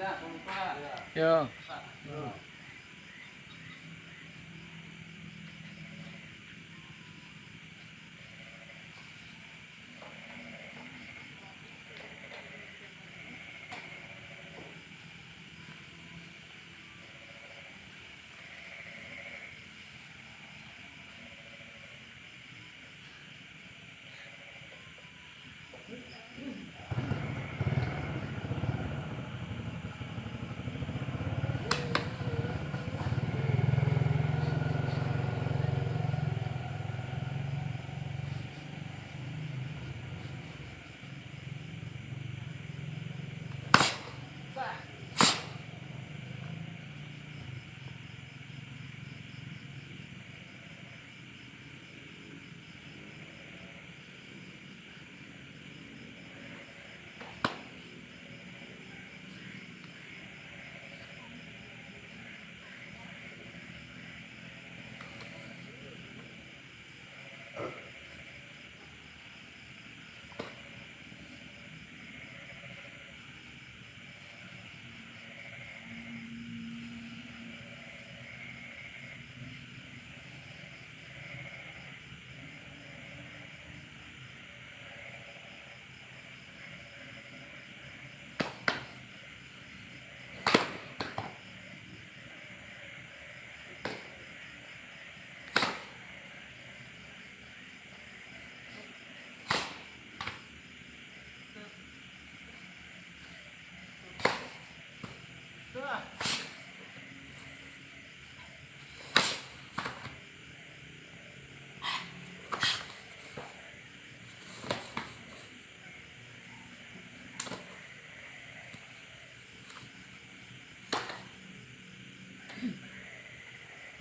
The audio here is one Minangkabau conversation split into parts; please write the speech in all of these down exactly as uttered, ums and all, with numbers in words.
Yo.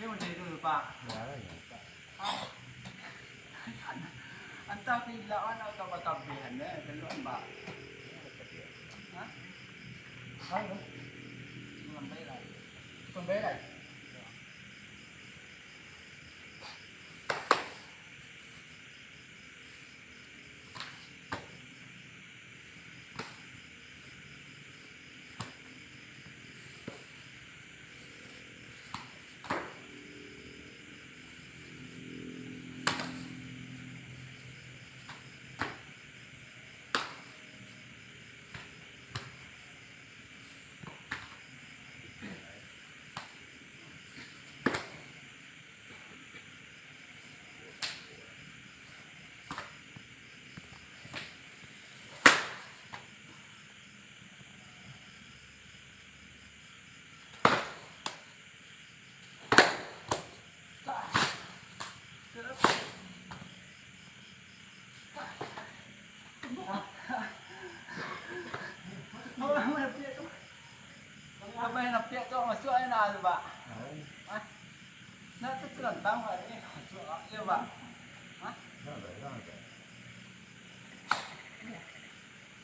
Dia macam itu, Pak. Ya, ya, Pak. Antah pilak atau bakabihan, eh, dulu, Pak. Hah? Hah? Sampai lah. Sampai lah. Abah yang napiak tu masuak aja nak tu, Pak. Hah? Nak tu terantang, Pak, ni. Masuak aja, Pak. Hah?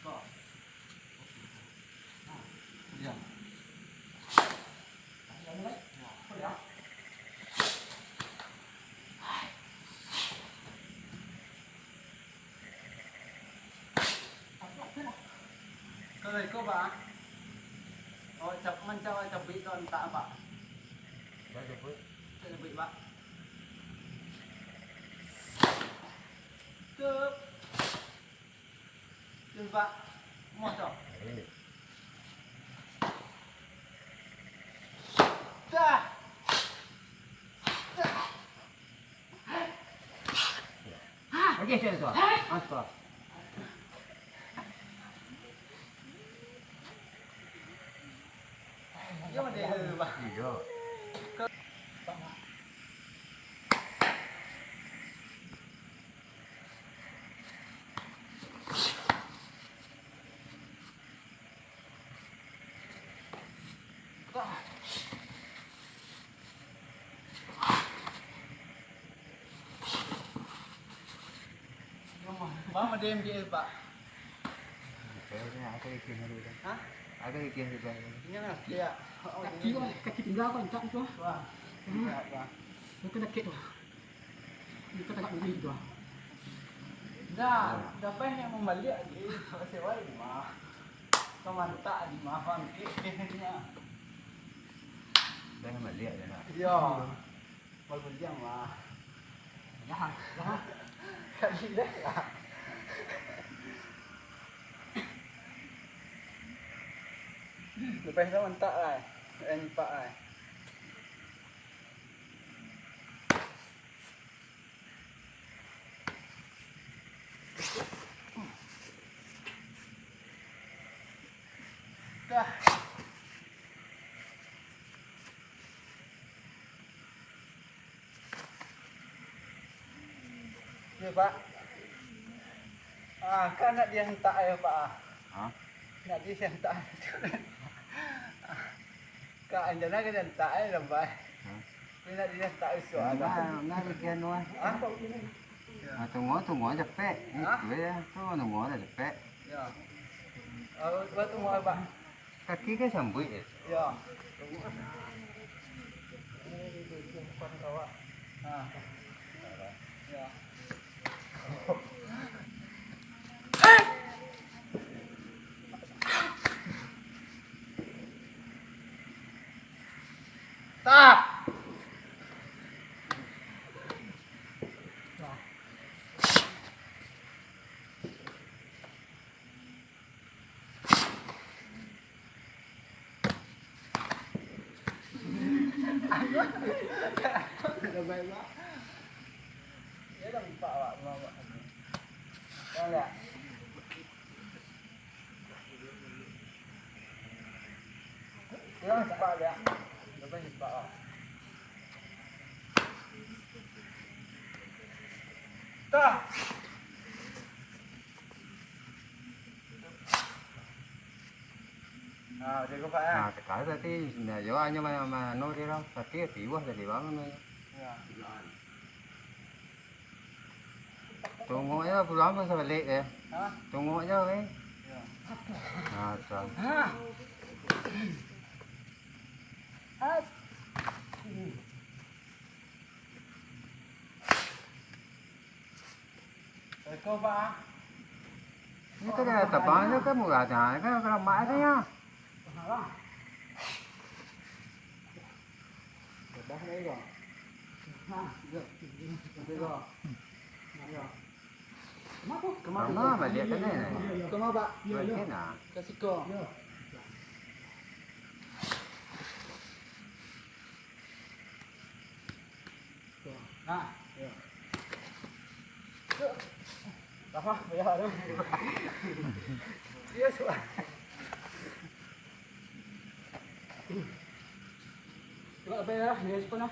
Kok. Kalau iko, Pak, awak cap-, mancak awak cabuik tu antak, Pak. Dah cabuik. Cak cabuik, Pak. Cuk. Cuk, Pak. Muah, Cok. Eh. Dah. Oke, sudah, sudah. Ah, sudah. Iyo, deh, Pak. Iyo. Bang, ada M B S, Pak. Hah? Ini lah, iya. Kaki, Pak. Kaki tinggal, Pak, encak tu. Wah. Hmm. Iya, Pak. Itu sakit tu. Itu tagak bunyi tu. Dah, dah baik nak mambaliak lagi. Sewa rumah. Kau mantak di mah bangkik. Dah baliak dah nak. Yo. Baguliang lah. Nah, nah. Kali dah lah. Lepas tu mantak lah. Eh, nyipak lah. Dah. Yo, Pak. Ah, kan nak diantak yo, Pak, ah. Hah? Nak diantak. Ka anjana ka diantak ai lambai. Hah? Ni nak diantak isuak. Nah, nah, bagian tu, ah. Hah? Ah, tunggu, tunggu aja, Pek. Ni, hah? Tu ya, tu tunggu aja, Pek. Ya. Oh, buat tunggu, Pak. Kaki kan sambuik, eh? Ya. Tunggu. Ini di, di, di depan kawak. Ah. Ya. Tah. Ah, jago, Pak, ya. Nah, takah tadi, nah, yo, hanyo ma-, ma-, anu, dia orang sakit, tiwah tadi bangun, ya. Ya. Tunggu aja, pulang pun sabalik, ya. Hah? Tunggu aja, eh. Ya. Nah, tuan. Hah? Hah? Assalamualaikum, Pak. Ini kan ada tabang, ini kan murah, nah, kan kalau mak ada ya. Dah, dah, dah. Nah, ya. Dah, dah. Ya. Kama baliak ka nyo? Kama, Pak? Baliak ka nyo. Ka siko. Nah. Kama, ya, aduh. Iyo, suah. Cuba apa ya? Dia sepuluh lah.